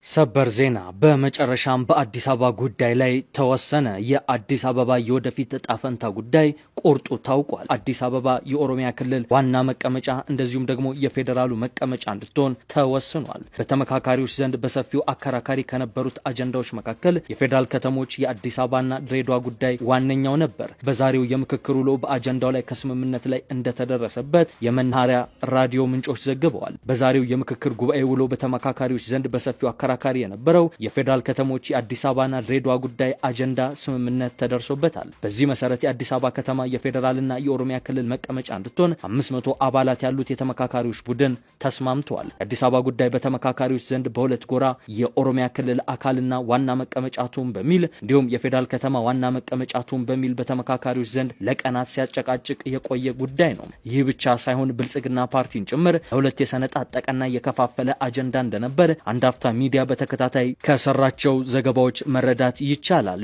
ሰበር ዜና። በመጨረሻም በአዲስ አበባ ጉዳይ ላይ ተወሰነ። የአዲስ አበባ የወደፊት እጣ ፈንታ ጉዳይ ቁርጡ ታውቋል። አዲስ አበባ የኦሮሚያ ክልል ዋና መቀመጫ እንደዚሁም ደግሞ የፌዴራሉ መቀመጫ እንድትሆን ተወስኗል። በተመካካሪዎች ዘንድ በሰፊው አከራካሪ ከነበሩት አጀንዳዎች መካከል የፌዴራል ከተሞች የአዲስ አበባና ድሬዳዋ ጉዳይ ዋነኛው ነበር። በዛሬው የምክክር ውሎ በአጀንዳው ላይ ከስምምነት ላይ እንደተደረሰበት የመናኸሪያ ራዲዮ ምንጮች ዘግበዋል። በዛሬው የምክክር ጉባኤ ውሎ በተመካካሪዎች ዘንድ በሰፊው አከራካሪ የነበረው የፌዴራል ከተሞች የአዲስ አበባና ድሬዳዋ ጉዳይ አጀንዳ ስምምነት ተደርሶበታል። በዚህ መሰረት የአዲስ አበባ ከተማ የፌዴራልና የኦሮሚያ ክልል መቀመጫ እንድትሆን 500 አባላት ያሉት የተመካካሪዎች ቡድን ተስማምተዋል። የአዲስ አበባ ጉዳይ በተመካካሪዎች ዘንድ በሁለት ጎራ የኦሮሚያ ክልል አካልና ዋና መቀመጫ ትሁን በሚል እንዲሁም የፌዴራል ከተማ ዋና መቀመጫ ትሁን በሚል በተመካካሪዎች ዘንድ ለቀናት ሲያጨቃጭቅ የቆየ ጉዳይ ነው። ይህ ብቻ ሳይሆን ብልጽግና ፓርቲን ጭምር ለሁለት የሰነጣጠቀና የከፋፈለ አጀንዳ እንደነበር አንድ አፍታ ሚዲያ በተከታታይ ከሰራቸው ዘገባዎች መረዳት ይቻላል።